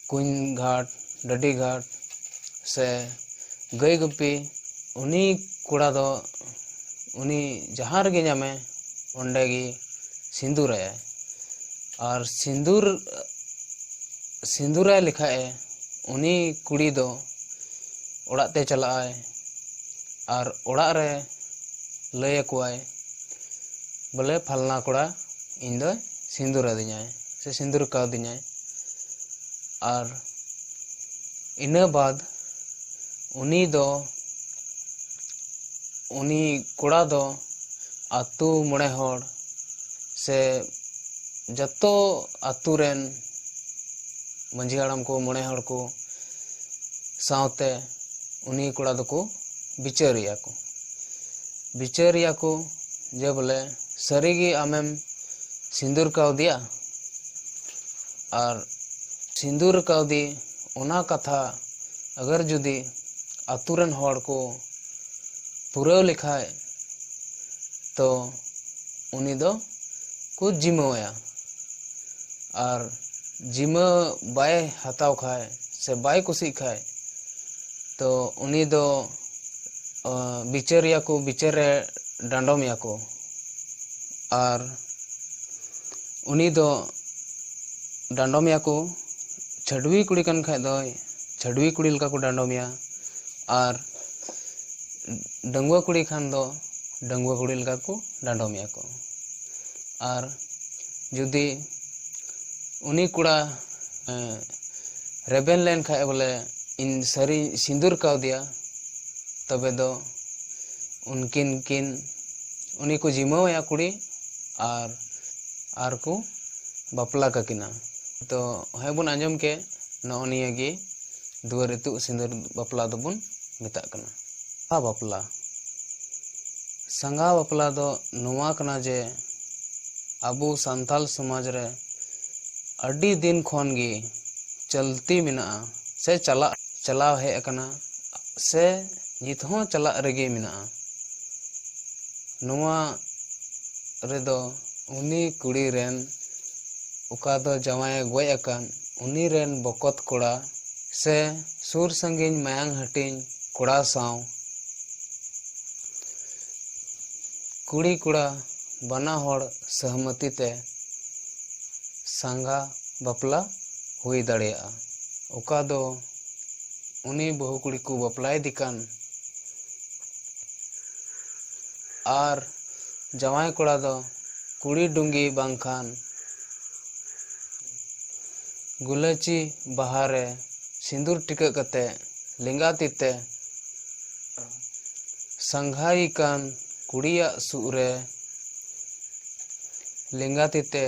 ᱠᱩᱧ ᱜᱷᱟᱴ, ᱰᱟᱹᱰᱤ ᱜᱷᱟᱴ ᱥᱮ ᱜᱟᱹᱭ ᱜᱩᱯᱤ, ᱩᱱᱤ ᱠᱚᱲᱟ ᱫᱚ ᱩᱱᱤ ᱡᱟᱦᱟᱸ ᱨᱮᱜᱮ ᱧᱟᱢᱮ, ᱚᱸᱰᱮ ᱜᱮ ᱥᱤᱸᱫᱩᱨᱟᱭᱟᱭ᱾ ᱟᱨ ᱥᱤᱸᱫᱩᱨ, ᱥᱤᱸᱫᱩᱨᱟᱭ ᱞᱮᱠᱷᱟᱡ ᱮ, ᱩᱱᱤ ᱠᱩᱲᱤ ᱫᱚ ᱚᱲᱟᱜ ᱛᱮ ᱪᱟᱞᱟᱜᱼᱟᱭ ᱟᱨ ᱚᱲᱟᱜ ᱨᱮ ᱞᱟᱹᱭ ᱟᱠᱚᱣᱟᱭ, ᱵᱚᱞᱮ, "ᱯᱷᱟᱞᱱᱟ ᱠᱚᱲᱟ ᱤᱧ ᱫᱚᱭ ᱥᱤᱸᱫᱩᱨ ᱟᱹᱫᱤᱧᱟᱭ ᱥᱮ ᱥᱤᱸᱫᱩᱨ ᱠᱟᱣᱫᱤᱧᱟᱭ᱾" ᱟᱨ ᱤᱱᱟᱹ ᱵᱟᱫ ᱩᱱᱤ ᱫᱚ, ᱩᱱᱤ ᱠᱚᱲᱟ ᱫᱚ ᱟᱛᱳ ᱢᱚᱬᱮ ᱦᱚᱲ ᱥᱮ ᱡᱚᱛᱚ ᱟᱛᱳ ᱨᱮᱱ ᱢᱟᱺᱡᱷᱤ ᱦᱟᱲᱟᱢ ᱠᱚ, ᱢᱚᱬᱮ ᱦᱚᱲ ᱠᱚ ᱥᱟᱶᱛᱮ ᱩᱱᱤ ᱠᱚᱲᱟ ᱫᱚᱠᱚ ᱵᱤᱪᱟᱹᱨᱮᱭᱟ ᱠᱚ᱾ ᱵᱤᱪᱟᱹᱨᱮᱭᱟ ᱠᱚ ᱡᱮ, ᱵᱚᱞᱮ, ᱥᱟᱹᱨᱤᱜᱮ ᱟᱢᱮᱢ ᱥᱤᱸᱫᱩᱨ ᱠᱟᱣᱫᱮᱭᱟ? ᱟᱨ ᱥᱤᱸᱫᱩᱨ ᱠᱟᱣᱫᱮ ᱚᱱᱟ ᱠᱟᱛᱷᱟ ᱟᱜᱟᱨ ᱡᱩᱫᱤ ᱟᱛᱳ ᱨᱮᱱ ᱦᱚᱲ ᱠᱚ ᱯᱩᱨᱟᱹᱣ ᱞᱮᱠᱷᱟᱡ, ᱛᱚ ᱩᱱᱤ ᱫᱚ ᱠᱚ ᱡᱤᱢᱟᱹᱣᱟᱭᱟ᱾ ᱟᱨ ᱡᱤᱢᱟᱹ ᱵᱟᱭ ᱦᱟᱛᱟᱣ ᱠᱷᱟᱡ ᱥᱮ ᱵᱟᱭ ᱠᱩᱥᱤᱜ ᱠᱷᱟᱡ, ᱛᱚ ᱩᱱᱤ ᱫᱚ, ᱟᱸ, ᱵᱤᱪᱟᱹᱨᱮᱭᱟ ᱠᱚ, ᱵᱤᱪᱟᱹᱨ ᱨᱮ ᱰᱟᱸᱰᱚᱢᱮᱭᱟ ᱠᱚ᱾ ᱟᱨ ᱩᱱᱤ ᱫᱚ ᱰᱟᱸᱰᱚᱢᱮᱭᱟ ᱠᱚ, ᱪᱷᱟᱹᱰᱣᱤ ᱠᱩᱲᱤ ᱠᱟᱱ ᱠᱷᱟᱡ ᱫᱚᱭ ᱪᱷᱟᱹᱰᱣᱤ ᱠᱩᱲᱤ ᱞᱮᱠᱟ ᱠᱚ ᱰᱟᱸᱰᱚᱢᱮᱭᱟ, ᱟᱨ ᱰᱟᱺᱜᱩᱣᱟᱹ ᱠᱩᱲᱤ ᱠᱷᱟᱱ ᱫᱚ ᱰᱟᱺᱜᱩᱣᱟᱹ ᱠᱩᱲᱤ ᱞᱮᱠᱟ ᱠᱚ ᱰᱟᱸᱰᱚᱢᱮᱭᱟ ᱠᱚ᱾ ᱟᱨ ᱡᱩᱫᱤ ᱩᱱᱤ ᱠᱚᱲᱟ, ᱮᱸ, ᱨᱮᱵᱮᱱ ᱞᱮᱱ ᱠᱷᱟᱡ ᱵᱚᱞᱮ, "ᱤᱧ ᱥᱟᱹᱨᱤᱧ ᱥᱤᱸᱫᱩᱨ ᱠᱟᱣᱫᱮᱭᱟ", ᱛᱚᱵᱮ ᱫᱚ ᱩᱱᱠᱤᱱ ᱠᱤᱱ, ᱩᱱᱤ ᱠᱚ ᱡᱤᱢᱟᱹᱣᱟᱭᱟ ᱠᱩᱲᱤ, ᱟᱨ, ᱟᱨ ᱠᱚ ᱵᱟᱯᱞᱟ ᱠᱟᱠᱤᱱᱟ᱾ ᱛᱚ ᱦᱮᱸ ᱵᱚᱱ ᱟᱸᱡᱚᱢ ᱠᱮᱫ, ᱱᱚᱜᱼᱚ ᱱᱤᱭᱟᱹ ᱜᱮ ᱫᱩᱣᱟᱹᱨ ᱤᱛᱩᱫ ᱥᱤᱸᱫᱩᱨ ᱵᱟᱯᱞᱟ ᱫᱚᱵᱚᱱ ᱢᱮᱛᱟᱜ ᱠᱟᱱᱟ᱾ ᱥᱟᱸᱜᱟ ᱵᱟᱯᱞᱟ᱾ ᱥᱟᱸᱜᱟ ᱵᱟᱯᱞᱟ ᱫᱚ ᱱᱚᱣᱟ ᱠᱟᱱᱟ ᱡᱮ ᱟᱵᱚ ᱥᱟᱱᱛᱟᱞ ᱥᱚᱢᱟᱡᱽ ᱨᱮ ᱟᱹᱰᱤ ᱫᱤᱱ ᱠᱷᱚᱱ ᱜᱮ ᱪᱚᱞᱛᱤ ᱢᱮᱱᱟᱜᱼᱟ, ᱥᱮ ᱪᱟᱞᱟᱜ, ᱪᱟᱞᱟᱣ ᱦᱮᱡ ᱟᱠᱟᱱᱟ, ᱥᱮ ᱱᱤᱛ ᱦᱚᱸ ᱪᱟᱞᱟᱜ ᱨᱮᱜᱮ ᱢᱮᱱᱟᱜᱼᱟ᱾ ᱱᱚᱣᱟ ᱨᱮᱫᱚ ᱩᱱᱤ ᱠᱩᱲᱤ ᱨᱮᱱ, ᱚᱠᱟ ᱫᱚ ᱡᱟᱶᱟᱭᱮ ᱜᱚᱡ ᱟᱠᱟᱱ, ᱩᱱᱤ ᱨᱮᱱ ᱵᱚᱠᱚᱛ ᱠᱚᱲᱟ ᱥᱮ ᱥᱩᱨ ᱥᱟᱺᱜᱤᱧ ᱢᱟᱭᱟᱝ ᱦᱟᱹᱴᱤᱧ ᱠᱚᱲᱟ ᱥᱟᱶ ᱠᱩᱲᱤ ᱠᱚᱲᱟ ᱵᱟᱱᱟ ᱦᱚᱲ ᱥᱚᱦᱢᱚᱛᱤ ᱛᱮ ᱥᱟᱸᱜᱷᱟ ᱵᱟᱯᱞᱟ ᱦᱩᱭ ᱫᱟᱲᱮᱭᱟᱜᱼᱟ, ᱚᱠᱟ ᱫᱚ ᱩᱱᱤ ᱵᱟᱹᱦᱩ ᱠᱩᱲᱤ ᱠᱚ ᱵᱟᱯᱞᱟᱭᱮᱫᱮ ᱠᱟᱱ ᱟᱨ ᱡᱟᱶᱟᱭ ᱠᱚᱲᱟ ᱫᱚ ᱠᱩᱲᱤ ᱰᱩᱝᱜᱤ ᱵᱟᱝᱠᱷᱟᱱ ᱜᱩᱞᱟᱹᱪᱤ ᱵᱟᱦᱟ ᱨᱮ ᱥᱤᱸᱫᱩᱨ ᱴᱤᱠᱟᱹᱜ ᱠᱟᱛᱮ ᱞᱮᱸᱜᱟ ᱛᱤ ᱛᱮ ᱥᱟᱸᱜᱷᱟᱭᱤ ᱠᱟᱱ ᱠᱩᱲᱤᱭᱟᱜ ᱥᱩᱜ ᱨᱮ, ᱞᱮᱸᱜᱟ ᱛᱤ ᱛᱮ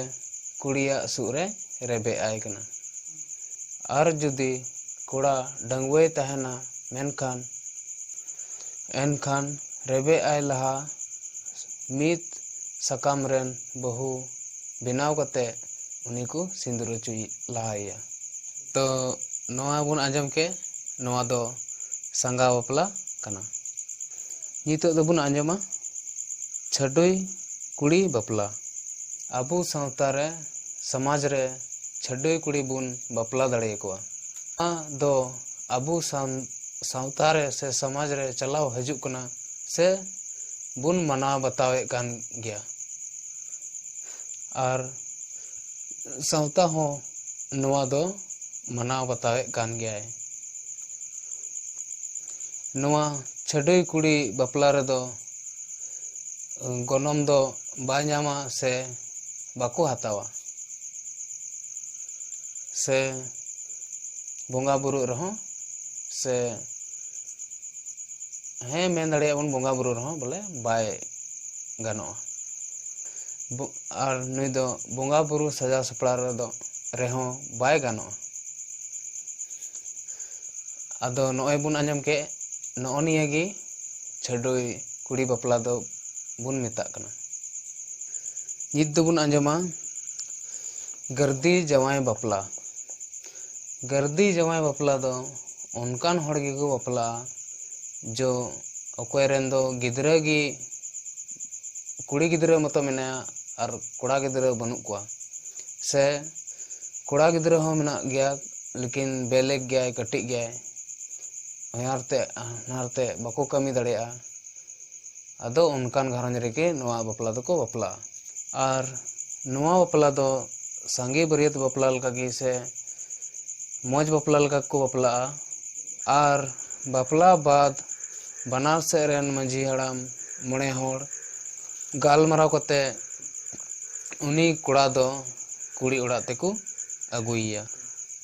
ᱠᱩᱲᱤᱭᱟᱜ ᱥᱩᱜ ᱨᱮ ᱨᱮᱵᱮᱫ ᱟᱭ ᱠᱟᱱᱟ᱾ ᱟᱨ ᱡᱩᱫᱤ ᱠᱚᱲᱟ ᱰᱟᱺᱜᱩᱣᱟᱹᱭ ᱛᱟᱦᱮᱱᱟ, ᱢᱮᱱᱠᱷᱟᱱ ᱮᱱᱠᱷᱟᱱ ᱨᱮᱵᱮᱫ ᱟᱭ ᱞᱟᱦᱟ ᱢᱤᱫ ᱥᱟᱠᱟᱢ ᱨᱮᱱ ᱵᱟᱹᱦᱩ ᱵᱮᱱᱟᱣ ᱠᱟᱛᱮ ᱩᱱᱤ ᱠᱚ ᱥᱤᱸᱫᱩᱨ ᱚᱪᱚᱭ ᱞᱟᱦᱟᱭᱮᱭᱟ᱾ ᱛᱚ ᱱᱚᱣᱟ ᱵᱚᱱ ᱟᱸᱡᱚᱢ ᱠᱮᱫ, ᱱᱚᱣᱟ ᱫᱚ ᱥᱟᱸᱜᱟ ᱵᱟᱯᱞᱟ ᱠᱟᱱᱟ᱾ ᱱᱤᱛᱚᱜ ᱫᱚᱵᱚᱱ ᱟᱸᱡᱚᱢᱟ ᱪᱷᱟᱹᱰᱩᱭ ᱠᱩᱲᱤ ᱵᱟᱯᱞᱟ᱾ ᱟᱵᱚ ᱥᱟᱶᱛᱟ ᱨᱮ, ᱥᱚᱢᱟᱡᱽ ᱨᱮ ᱪᱷᱟᱹᱰᱩᱭ ᱠᱩᱲᱤ ᱵᱚᱱ ᱵᱟᱯᱞᱟ ᱫᱟᱲᱮᱭᱟᱠᱚᱣᱟ᱾ ᱱᱚᱣᱟ ᱫᱚ ᱟᱵᱚ ᱥᱟᱶ-, ᱥᱟᱶᱛᱟ ᱨᱮ ᱥᱮ ᱥᱚᱢᱟᱡᱽ ᱨᱮ ᱪᱟᱞᱟᱣ ᱦᱤᱡᱩᱜ ᱠᱟᱱᱟ ᱥᱮ ᱵᱚᱱ ᱢᱟᱱᱟᱣ ᱵᱟᱛᱟᱣᱮᱫ ᱠᱟᱱ ᱜᱮᱭᱟ᱾ ᱟᱨ ᱥᱟᱶᱛᱟ ᱦᱚᱸ ᱱᱚᱣᱟ ᱫᱚ ᱢᱟᱱᱟᱣ ᱵᱟᱛᱟᱣᱮᱫ ᱠᱟᱱ ᱜᱮᱭᱟᱭ᱾ ᱱᱚᱣᱟ ᱪᱷᱟᱹᱰᱩᱭ ᱠᱩᱲᱤ ᱵᱟᱯᱞᱟ ᱨᱮᱫᱚ ᱜᱚᱱᱚᱝ ᱫᱚ ᱵᱟᱭ ᱧᱟᱢᱟ ᱥᱮ ᱵᱟᱠᱚ ᱦᱟᱛᱟᱣᱟ, ᱥᱮ ᱵᱚᱸᱜᱟ ᱵᱩᱨᱩᱜ ᱨᱮᱦᱚᱸ ᱥᱮ, ᱦᱮᱸ, ᱢᱮᱱ ᱫᱟᱲᱮᱭᱟᱜᱼᱟ ᱵᱚᱱ ᱵᱚᱸᱜᱟ ᱵᱩᱨᱩ ᱨᱮᱦᱚᱸ ᱵᱚᱞᱮ ᱵᱟᱭ ᱜᱟᱱᱚᱜᱼᱟ᱾ ᱵᱚ-, ᱟᱨ ᱱᱩᱭ ᱫᱚ ᱵᱚᱸᱜᱟ ᱵᱩᱨᱩ ᱥᱟᱡᱟᱣ ᱥᱟᱯᱲᱟᱣ ᱨᱮᱫᱚ, ᱨᱮᱦᱚᱸ ᱵᱟᱭ ᱜᱟᱱᱚᱜᱼᱟ᱾ ᱟᱫᱚ ᱱᱚᱜᱼᱚᱭ ᱵᱚᱱ ᱟᱸᱡᱚᱢ ᱠᱮᱫ, ᱱᱚᱜᱼᱚ ᱱᱤᱭᱟᱹ ᱜᱮ ᱪᱷᱟᱹᱰᱩᱭ ᱠᱩᱲᱤ ᱵᱟᱯᱞᱟ ᱫᱚ ᱵᱚᱱ ᱢᱮᱛᱟᱜ ᱠᱟᱱᱟ᱾ ᱱᱤᱛ ᱫᱚᱵᱚᱱ ᱟᱸᱡᱚᱢᱟ ᱜᱟᱹᱨᱫᱤ ᱡᱟᱶᱟᱭ ᱵᱟᱯᱞᱟ᱾ ᱜᱟᱹᱨᱫᱤ ᱡᱟᱶᱟᱭ ᱵᱟᱯᱞᱟ ᱫᱚ ᱚᱱᱠᱟᱱ ᱦᱚᱲ ᱜᱮᱠᱚ ᱵᱟᱯᱞᱟᱜᱼᱟ, ᱡᱚ ᱚᱠᱚᱭ ᱨᱮᱱ ᱫᱚ ᱜᱤᱫᱽᱨᱟᱹ ᱜᱮ, ᱠᱩᱲᱤ ᱜᱤᱫᱽᱨᱟᱹ ᱢᱚᱛᱚ ᱢᱮᱱᱟᱭᱟ ᱟᱨ ᱠᱚᱲᱟ ᱜᱤᱫᱽᱨᱟᱹ ᱵᱟᱹᱱᱩᱜ ᱠᱚᱣᱟ, ᱥᱮ ᱠᱚᱲᱟ ᱜᱤᱫᱽᱨᱟᱹ ᱦᱚᱸ ᱢᱮᱱᱟᱜ ᱜᱮᱭᱟ, ᱞᱮᱠᱤᱱ ᱵᱮᱞᱮᱠ ᱜᱮᱭᱟᱭ, ᱠᱟᱹᱴᱤᱡ ᱜᱮᱭᱟᱭ, ᱦᱟᱱᱦᱟᱨ ᱛᱮ, ᱦᱟᱱᱦᱟᱨ ᱛᱮ ᱵᱟᱠᱚ ᱠᱟᱹᱢᱤ ᱫᱟᱲᱮᱭᱟᱜᱼᱟ, ᱟᱫᱚ ᱚᱱᱠᱟᱱ ᱜᱷᱟᱨᱚᱸᱡᱽ ᱨᱮᱜᱮ ᱱᱚᱣᱟ ᱵᱟᱯᱞᱟ ᱫᱚᱠᱚ ᱵᱟᱯᱞᱟᱜᱼᱟ᱾ ᱟᱨ ᱱᱚᱣᱟ ᱵᱟᱯᱞᱟ ᱫᱚ ᱥᱟᱸᱜᱮ ᱵᱟᱹᱨᱭᱟᱹᱛ ᱵᱟᱯᱞᱟ ᱞᱮᱠᱟᱜᱮ ᱥᱮ ᱢᱚᱡᱽ ᱵᱟᱯᱞᱟ ᱞᱮᱠᱟ ᱠᱚ ᱵᱟᱯᱞᱟᱜᱼᱟ᱾ ᱟᱨ ᱵᱟᱯᱞᱟ ᱵᱟᱫ ᱵᱟᱱᱟᱨ ᱥᱮᱫ ᱨᱮᱱ ᱢᱟᱹᱡᱷᱤ ᱦᱟᱲᱟᱢ, ᱢᱚᱬᱮ ᱦᱚᱲ ᱜᱟᱞᱢᱟᱨᱟᱣ ᱠᱟᱛᱮ ᱩᱱᱤ ᱠᱚᱲᱟ ᱫᱚ ᱠᱩᱲᱤ ᱚᱲᱟᱜ ᱛᱮᱠᱚ ᱟᱹᱜᱩᱭᱮᱭᱟ᱾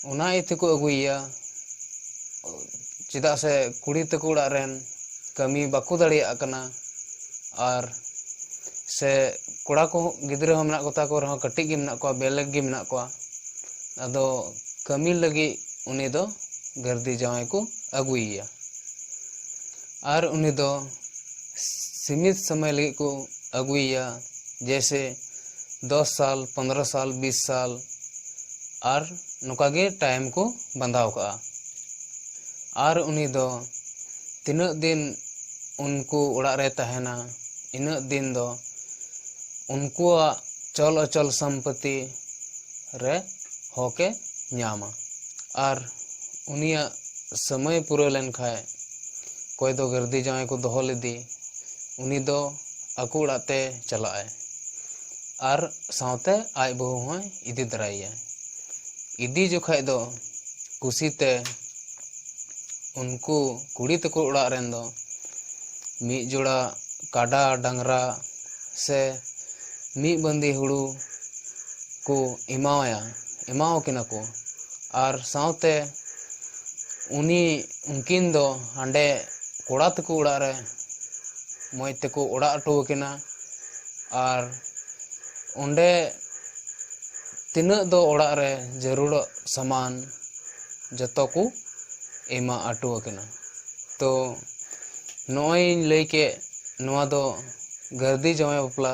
ᱚᱱᱟ ᱤᱭᱟᱹ ᱛᱮᱠᱚ ᱟᱹᱜᱩᱭᱮᱭᱟ, ᱪᱮᱫᱟᱜ ᱥᱮ ᱠᱩᱲᱤ ᱛᱟᱠᱚ ᱚᱲᱟᱜ ᱨᱮᱱ ᱠᱟᱹᱢᱤ ᱵᱟᱠᱚ ᱫᱟᱲᱮᱭᱟᱜ ᱠᱟᱱᱟ᱾ ᱟᱨ ᱥᱮ ᱠᱚᱲᱟ ᱠᱚ, ᱜᱤᱫᱽᱨᱟᱹ ᱦᱚᱸ ᱢᱮᱱᱟᱜ ᱠᱚᱛᱟ ᱠᱚ ᱨᱮᱦᱚᱸ, ᱠᱟᱹᱴᱤᱡ ᱜᱮ ᱢᱮᱱᱟᱜ ᱠᱚᱣᱟ, ᱵᱮᱞᱮᱠ ᱜᱮ ᱢᱮᱱᱟᱜ ᱠᱚᱣᱟ᱾ ᱟᱫᱚ ᱠᱟᱹᱢᱤ ᱞᱟᱹᱜᱤᱫ ᱩᱱᱤ ᱫᱚ ᱜᱟᱹᱨᱫᱤ ᱡᱟᱶᱟᱭ ᱠᱚ ᱟᱹᱜᱩᱭᱮᱭᱟ᱾ ᱟᱨ ᱩᱱᱤ ᱫᱚ ᱥᱤᱢᱤᱛ ᱥᱚᱢᱚᱭ ᱞᱟᱹᱜᱤᱫ ᱠᱚ ᱟᱹᱜᱩᱭᱮᱭᱟ, ᱡᱮᱭᱥᱮ ᱫᱚᱥ ᱥᱟᱞ, ᱯᱚᱱᱫᱽᱨᱚ ᱥᱟᱞ, ᱵᱤᱥ ᱥᱟᱞ, ᱟᱨ ᱱᱚᱝᱠᱟ ᱜᱮ ᱴᱟᱭᱤᱢ ᱠᱚ ᱵᱟᱸᱫᱷᱟᱣ ᱠᱟᱜᱼᱟ᱾ ᱟᱨ ᱩᱱᱤ ᱫᱚ ᱛᱤᱱᱟᱹᱜ ᱫᱤᱱ ᱩᱱᱠᱩ ᱚᱲᱟᱜ ᱨᱮ ᱛᱟᱦᱮᱱᱟ, ᱤᱱᱟᱹᱜ ᱫᱤᱱ ᱫᱚ ᱩᱱᱠᱩᱣᱟᱜ ᱪᱚᱞ ᱚᱪᱚᱞ ᱥᱚᱢᱯᱚᱛᱤ ᱨᱮ ᱦᱚᱠ ᱮ ᱧᱟᱢᱟ᱾ ᱟᱨ ᱩᱱᱤᱭᱟᱜ ᱥᱚᱢᱚᱭ ᱯᱩᱨᱟᱹᱣ ᱞᱮᱱᱠᱷᱟᱱ, ᱚᱠᱚᱭ ᱫᱚ ᱜᱟᱹᱨᱫᱤ ᱡᱟᱶᱟᱭ ᱠᱚ ᱫᱚᱦᱚ ᱞᱮᱫᱮ, ᱩᱱᱤ ᱫᱚ ᱟᱠᱚ ᱚᱲᱟᱜ ᱛᱮ ᱪᱟᱞᱟᱜᱼᱟᱭ᱾ ᱟᱨ ᱥᱟᱶᱛᱮ ᱟᱡ ᱵᱟᱹᱦᱩ ᱦᱚᱸᱭ ᱤᱫᱤ ᱛᱚᱨᱟᱭᱮᱭᱟ᱾ ᱤᱫᱤ ᱡᱚᱠᱷᱟᱡ ᱫᱚ ᱠᱩᱥᱤᱛᱮ ᱩᱱᱠᱩ ᱠᱩᱲᱤ ᱛᱟᱠᱚ ᱚᱲᱟᱜ ᱨᱮᱱ ᱫᱚ ᱢᱤᱫ ᱡᱚᱲᱟ ᱠᱟᱰᱟ ᱰᱟᱝᱨᱟ ᱥᱮ ᱢᱤᱫ ᱵᱟᱹᱱᱫᱤ ᱦᱩᱲᱩ ᱠᱚ ᱮᱢᱟᱣᱟᱭᱟ, ᱮᱢᱟᱣᱟᱠᱤᱱᱟ ᱠᱚ᱾ ᱟᱨ ᱥᱟᱶᱛᱮ ᱩᱱᱤ, ᱩᱱᱠᱤᱱ ᱫᱚ ᱦᱟᱸᱰᱮ ᱠᱚᱲᱟ ᱛᱟᱠᱚ ᱚᱲᱟᱜ ᱨᱮ ᱢᱚᱡᱽ ᱛᱮᱠᱚ ᱚᱲᱟᱜ ᱦᱚᱴᱚ ᱟᱹᱠᱤᱱᱟ᱾ ᱟᱨ ᱚᱸᱰᱮ ᱛᱤᱱᱟᱹᱜ ᱫᱚ ᱚᱲᱟᱜ ᱨᱮ ᱡᱟᱹᱨᱩᱲᱚᱜ ᱥᱟᱢᱟᱱ ᱡᱚᱛᱚ ᱠᱚ ᱮᱢᱟ ᱦᱚᱴᱚ ᱟᱹᱠᱤᱱᱟ᱾ ᱛᱚ ᱱᱚᱜᱼᱚᱭ ᱤᱧ ᱞᱟᱹᱭ ᱠᱮᱫ, ᱱᱚᱣᱟ ᱫᱚ ᱜᱟᱹᱨᱫᱤ ᱡᱟᱶᱟᱭ ᱵᱟᱯᱞᱟ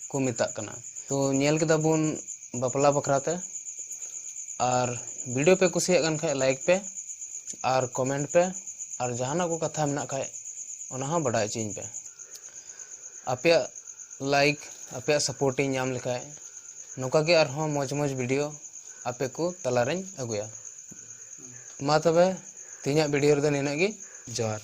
ᱠᱚ ᱢᱮᱛᱟᱜ ᱠᱟᱱᱟ᱾ ᱛᱚ ᱧᱮᱞ ᱠᱮᱫᱟ ᱵᱚᱱ ᱵᱟᱯᱞᱟ ᱵᱟᱠᱷᱨᱟ ᱛᱮ᱾ ᱟᱨ ᱵᱷᱤᱰᱤᱭᱳ ᱯᱮ ᱠᱩᱥᱤᱭᱟᱜ ᱠᱟᱱ ᱠᱷᱟᱡ ᱞᱟᱭᱤᱠ ᱯᱮ ᱟᱨ ᱠᱚᱢᱮᱱᱴ ᱯᱮ, ᱟᱨ ᱡᱟᱦᱟᱱᱟᱜ ᱠᱚ ᱠᱟᱛᱷᱟ ᱢᱮᱱᱟᱜ ᱠᱷᱟᱡ ᱚᱱᱟ ᱦᱚᱸ ᱵᱟᱰᱟᱭ ᱦᱚᱪᱚᱧ ᱯᱮ᱾ ᱟᱯᱮᱭᱟᱜ ᱞᱟᱭᱤᱠ, ᱟᱯᱮᱭᱟᱜ ᱥᱟᱯᱳᱨᱴ ᱤᱧ ᱧᱟᱢ ᱞᱮᱠᱷᱟᱡ ᱱᱚᱝᱠᱟ ᱜᱮ ᱟᱨᱦᱚᱸ ᱢᱚᱡᱽ ᱢᱚᱡᱽ ᱵᱷᱤᱰᱤᱭᱳ ᱟᱯᱮ ᱠᱚ ᱛᱟᱞᱟᱨᱮᱧ ᱟᱹᱜᱩᱭᱟ᱾ ᱢᱟ ᱛᱚᱵᱮ ᱛᱮᱦᱮᱧᱟᱜ ᱵᱷᱤᱰᱤᱭᱳ ᱨᱮᱫᱚ ᱱᱤᱱᱟᱹᱜ ᱜᱮ᱾ ᱡᱚᱦᱟᱨ᱾